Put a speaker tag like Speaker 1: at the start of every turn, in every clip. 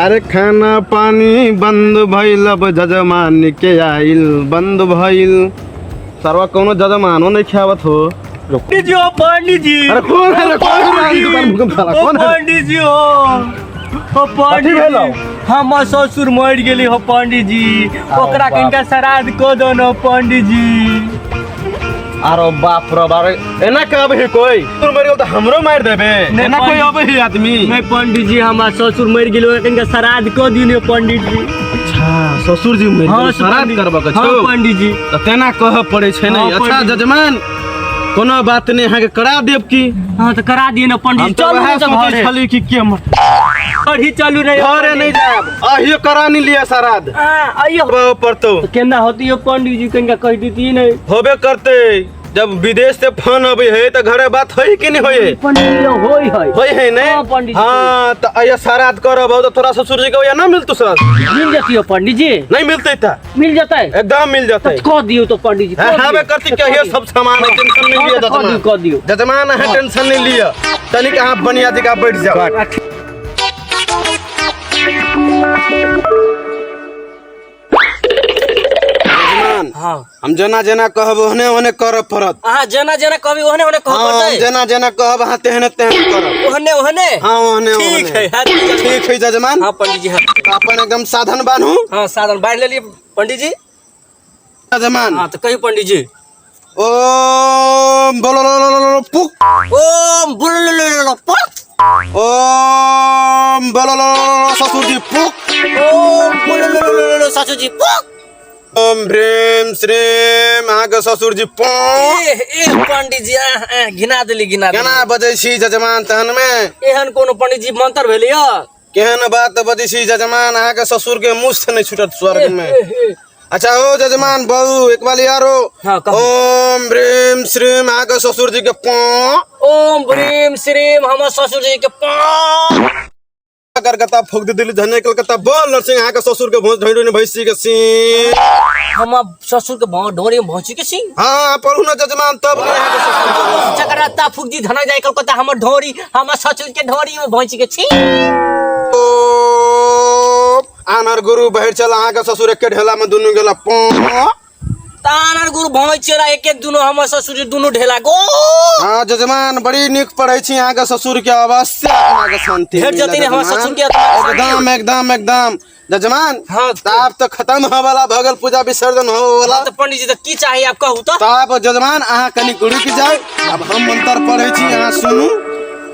Speaker 1: अरे खाना पानी बंद भइल, अब जजमान के आइल बंद भइल। सरवा कोनो जजमानो नहीं खियावत हो।
Speaker 2: पंडित जी, ओ पंडित जी।
Speaker 1: अरे कौन है रे? कौन है दुकान भूकंप साला?
Speaker 2: ओ
Speaker 1: कौन है?
Speaker 2: पंडित जी, ओ पंडित
Speaker 1: भेलौ?
Speaker 2: जी, हमर ससुर मरि गेली हो पंडित जी, ओकरा
Speaker 1: बाप।
Speaker 2: कनिका श्राद्ध कऽ दो न पंडित जी।
Speaker 1: अरे बाप रे बाप, एना कहब है कोई? तू मर गेल त हमरो मार देबे?
Speaker 2: नहीं,
Speaker 1: एना कोई
Speaker 2: पंडित-
Speaker 1: अबे है आदमी?
Speaker 2: नहीं पंडित जी, हमर ससुर मरि गेल, ओकरा कनिका श्राद्ध कऽ दियौ ने पंडित जी।
Speaker 1: अच्छा, ससुर जी मर गेल, श्राद्ध
Speaker 2: पंडित-
Speaker 1: करबऽ के
Speaker 2: हाँ
Speaker 1: छौ?
Speaker 2: पंडित जी।
Speaker 1: त तेना कहऽ पड़ै छै ने।
Speaker 2: हाँ,
Speaker 1: अच्छा
Speaker 2: पंडित जी।
Speaker 1: जजमान, कोनो बात नहीं, अहाँके करा देब की।
Speaker 2: हाँ तऽ करा दियौ ने पंडित
Speaker 1: हम
Speaker 2: जी।
Speaker 1: तऽ
Speaker 2: चलू
Speaker 1: वएह
Speaker 2: ने तऽ
Speaker 1: सोचै
Speaker 2: घरे।
Speaker 1: छली कि के मर-
Speaker 2: घरही चलू ने।
Speaker 1: घरे नहीं जायब, अहियो करा नहीं लिया श्राद्ध।
Speaker 2: हाँ, अइयो।
Speaker 1: करबऽ पड़तौ।
Speaker 2: तऽ केना होती यौ पंडित जी, कनिका कहि देतियै ने।
Speaker 1: होबे करते, जब विदेश से फोन अबै है तऽ घरे बात होई कि नहीं होई?
Speaker 2: पंडित जी होई है।
Speaker 1: होई है ने?
Speaker 2: हाँ, पंडित जी।
Speaker 1: हाँ, तऽ अहिया श्राद्ध करब तऽ तोरा ससुर जी के ओहिया ना मिलतौ श्राद्ध?
Speaker 2: मिल जतियो पंडित जी।
Speaker 1: नहीं मिलते तऽ?
Speaker 2: मिल जतै।
Speaker 1: एकदम मिल जतै।
Speaker 2: तऽ कऽ दियौ तो पंडित जी, कऽ
Speaker 1: हाँ,
Speaker 2: दियौ।
Speaker 1: हबे करती
Speaker 2: तऽ
Speaker 1: के
Speaker 2: कऽ
Speaker 1: अहिया
Speaker 2: दियौ।
Speaker 1: सब सामान है, टेंशन नहीं
Speaker 2: हाँ,
Speaker 1: लिअ।
Speaker 2: तऽ कऽ दियौ,
Speaker 1: जजमान
Speaker 2: कऽ दियौ।
Speaker 1: जजमान, अहाँ टेंशन नहीं लिअ, तनिक अहाँ बढ़िया जगह बैठ जाओ। जजमान,
Speaker 2: हाँ।
Speaker 1: हम जेना जेना कहब ओहने ओहने करऽ पड़त।
Speaker 2: अहाँ जेना जेना कहबी ओहने ओहने कहऽ
Speaker 1: हाँ, हम
Speaker 2: पड़तै।
Speaker 1: जेना जेना कहब अहाँ तेहने तेहने करब।
Speaker 2: ओहने ओहने।
Speaker 1: हाँ, ओहने
Speaker 2: ठीक
Speaker 1: ओहने।
Speaker 2: है, हाँ, ठीक है।
Speaker 1: ठीक है जजमान।
Speaker 2: हाँ पंडित जी, हाँ।
Speaker 1: तऽ अपन एकदम साधन बान्हू।
Speaker 2: हाँ, साधन बान्हि लेलियै पंडित जी।
Speaker 1: जजमान।
Speaker 2: हाँ तऽ कहियौ पंडित जी।
Speaker 1: ओम बोलो लो लो लो लो पुक।
Speaker 2: ओम बोलो पुक।
Speaker 1: ओम बोलो लो लो ससुर जी पुक।
Speaker 2: ओम बोलो लो लो लो ससुर जी पुक।
Speaker 1: ओम भ्रीम श्रीम अहाँके ससुर जी पो।
Speaker 2: ए ए पंडित जी, आह, आह, घिना देली, घिना देली।
Speaker 1: केना बजै छी जजमान तहन में?
Speaker 2: एहन कोनो पंडित जी मंत्र भेल यऽ?
Speaker 1: केहन बात बजै छी जजमान, अहाँके ससुर के मुँह से नहि छूटत स्वर्ग में। अच्छा ओ जजमान बहु एक बार यारो।
Speaker 2: हाँ, कहू।
Speaker 1: ओम भ्रीम श्रीम अहाँके ससुर जी के पो।
Speaker 2: ओम भ्रीम श्रीम हमर ससुर जी के पो।
Speaker 1: कलकत्ता फूक दे दिल्ली धने कलकत्ता बोल नरसिंह अहाँके ससुर के भोज ढोंढी भैंसी के सिंह।
Speaker 2: हमर ससुर के भौ ढोरी में भौंसी के सिंह।
Speaker 1: हाँ पढ़ू न जजमान तब ने अहाँके ससुर के।
Speaker 2: चकराता फूक दी धना जाय कलकत्ता हमर ढोरी, हमर ससुर के ढोरी में भौंसी के सिंह।
Speaker 1: ओ आनर गुरु बहिर चल अहाँके ससुर एके ढेला में दुनू गेला पो।
Speaker 2: तानर गुरु भौंस चेरा एक एक दुनू हमर ससुर जी दुनू ढेला गो।
Speaker 1: हाँ जजमान, बड़ी नीक पढ़ै छी, अहाँके ससुर के अवश्य आत्मा के शांति
Speaker 2: भेट
Speaker 1: मिलत
Speaker 2: जेतै ने हमर
Speaker 1: जजमान।
Speaker 2: ससुर के आत्मा के शांति।
Speaker 1: एकदम एकदम एकदम जजमान।
Speaker 2: हाँ,
Speaker 1: तऽ आब तऽ खत्म होय वाला भऽ गेल, पूजा विसर्जन होय वाला।
Speaker 2: हाँ, तऽ पंडित जी तऽ की चाही आब कहू तऽ।
Speaker 1: तऽ आब जजमान अहाँ कनिक रुकि जाउ, आब हम मंत्र पढ़ै छी, अहाँ सुनू।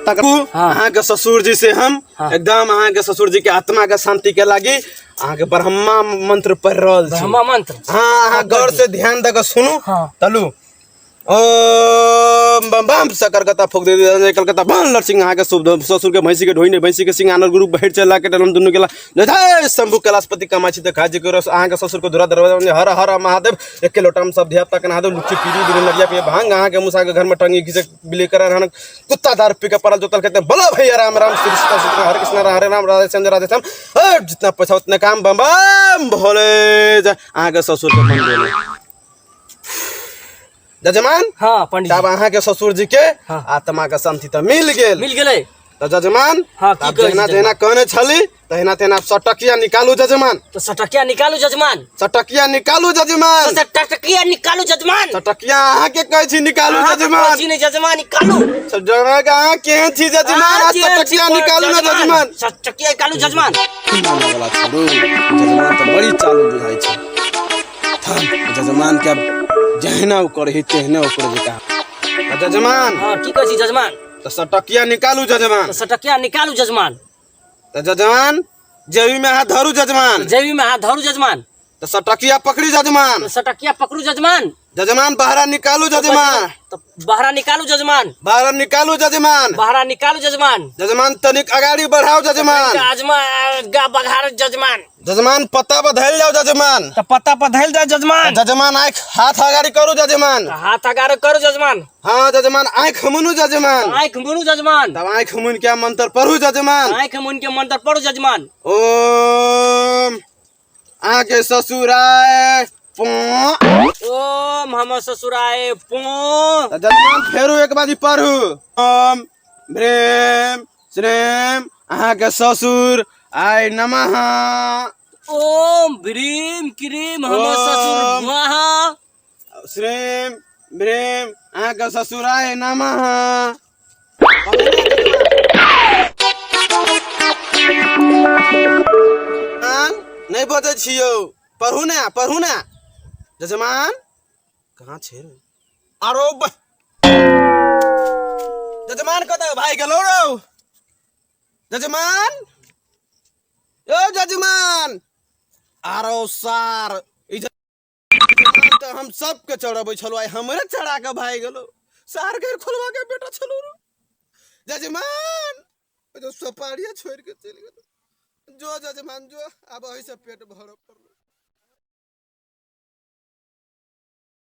Speaker 1: तकर
Speaker 2: हाँ।
Speaker 1: अहाँके ससुर जी से हम
Speaker 2: हाँ।
Speaker 1: एकदम अहाँके ससुर जी के आत्मा के शांति के लागी अहाँके ब्रह्मा मंत्र पढ़ि रहल छी।
Speaker 2: ब्रह्मा मंत्र।
Speaker 1: हाँ, अहाँ गौर से ध्यान दऽ कऽ सुनू।
Speaker 2: हाँ।
Speaker 1: तलू ओम बम बम सकरकता फूक दे दे कलकत्ता बम नरसिंह अहाँके ससुर के भैंसी के ढोई ने भैंसी के सिंह आनर गुरु बैठ चला के डलम दुनू गेला जय शंभु कैलाशपति कमाछी तऽ खाजी के रस अहाँके ससुर के धुरा दरवाजा में हर हर महादेव एके लोटा में सब धिया पुता के नहा देव लुच्ची पीरी बिनु नरिया पिए भांग अहाँके मुसा के घर में टंगी घिसे बिली कर रहन कुत्ता दारू पी के पड़ल जोतल खेत में बोलो भैया राम राम श्री सीता सीता हरे कृष्ण हरे राम राधे श्याम राधे श्याम ए, जितना पैसा उतना काम बम बम भोले जय अहाँके ससुर के मन गेलै जजमान।
Speaker 2: हाँ पंडित
Speaker 1: तब
Speaker 2: जी।
Speaker 1: अहाँके ससुर जी के
Speaker 2: हाँ।
Speaker 1: आत्मा के शांति तऽ मिल गेल।
Speaker 2: मिल गेलै।
Speaker 1: तऽ जजमान,
Speaker 2: हाँ, की
Speaker 1: आब
Speaker 2: कहै छी
Speaker 1: जहिना
Speaker 2: जजमान?
Speaker 1: जहिना कहने छली तहिना तहिना आब सटकिया निकालू जजमान।
Speaker 2: तऽ सटकिया निकालू जजमान।
Speaker 1: सटकिया निकालू जजमान।
Speaker 2: सटकिया निकालू जजमान।
Speaker 1: सटकिया अहाँके कहै छी निकालू
Speaker 2: अहाँके कहै
Speaker 1: जजमान।
Speaker 2: छी ने जजमान निकालू।
Speaker 1: जजमान के अहाँ केहन छी जजमान?
Speaker 2: अहाँ
Speaker 1: आ
Speaker 2: केहन छी
Speaker 1: सटकिया निकालू ने जजमान।
Speaker 2: सटकिया निकालू जजमान।
Speaker 1: वाला छोड़ू, जजमान तऽ बड़ी चालू बुझाइ छै। थाम जजमान के आब जहिना ओ करही तेहने ओकर जेका। आ जजमान।
Speaker 2: हाँ, की कहै छी जजमान?
Speaker 1: तऽ सटकिया निकालू जजमान।
Speaker 2: तऽ सटकिया निकालू जजमान।
Speaker 1: तऽ जजमान जेबी में हाथ धरू जजमान।
Speaker 2: जेबी में हाथ धरू जजमान।
Speaker 1: तऽ सटकिया पकड़ी जजमान।
Speaker 2: तऽ सटकिया पकड़ू जजमान।
Speaker 1: जजमान बहरा निकालू जजमान।
Speaker 2: तऽ बहरा निकालू जजमान।
Speaker 1: बहरा निकालू जजमान।
Speaker 2: बहरा निकालू जजमान।
Speaker 1: जजमान तनिक अगाड़ी बढ़ाओ जजमान।
Speaker 2: आजमा गा बघार जजमान।
Speaker 1: जजमान पत्ता पर धैल जाओ जजमान।
Speaker 2: तऽ पत्ता पर धैल जाओ जजमान।
Speaker 1: जजमान आँख हाथ अगाड़ी करू जजमान।
Speaker 2: तऽ हाथ अगाड़ी करू जजमान।
Speaker 1: हाँ जजमान आँख मुनू जजमान।
Speaker 2: आँख मुनू जजमान।
Speaker 1: तब आँख मुन के मंत्र पढ़ू जजमान।
Speaker 2: आँख मुन के मंत्र पढ़ू जजमान।
Speaker 1: ओम आके ससुराए पो।
Speaker 2: ओम हमर ससुराए पो।
Speaker 1: तऽ जजमान फेरू एक बारी पढ़ू। ओम भ्रेम श्रेम अहाँके ससुर आय नमः।
Speaker 2: ओम भ्रीम क्रीम हमर ससुर
Speaker 1: ओम।
Speaker 2: महा।
Speaker 1: श्रीम भ्रीम अहाँके ससुराय नमः। नहि बजै छियौ, पढ़ू ने, पढ़ू ने। जजमान कहाँ छै रे? आरो जजमान कतऽ भाइ गेलौ रौ? जजमान, यौ जजमान, आरो सार ई जजमान तऽ हम सबके चढ़बै छलहुँ, आइ हमरे चढ़ा कऽ भागि गेलौ। सार घर खोलवा के बेटा छलौ रौ जजमान, ओ जो सोपारिया छोड़ि के चलि गेलौ। जो जजमान जो, आब एहि से पेट भरऽ पड़ल।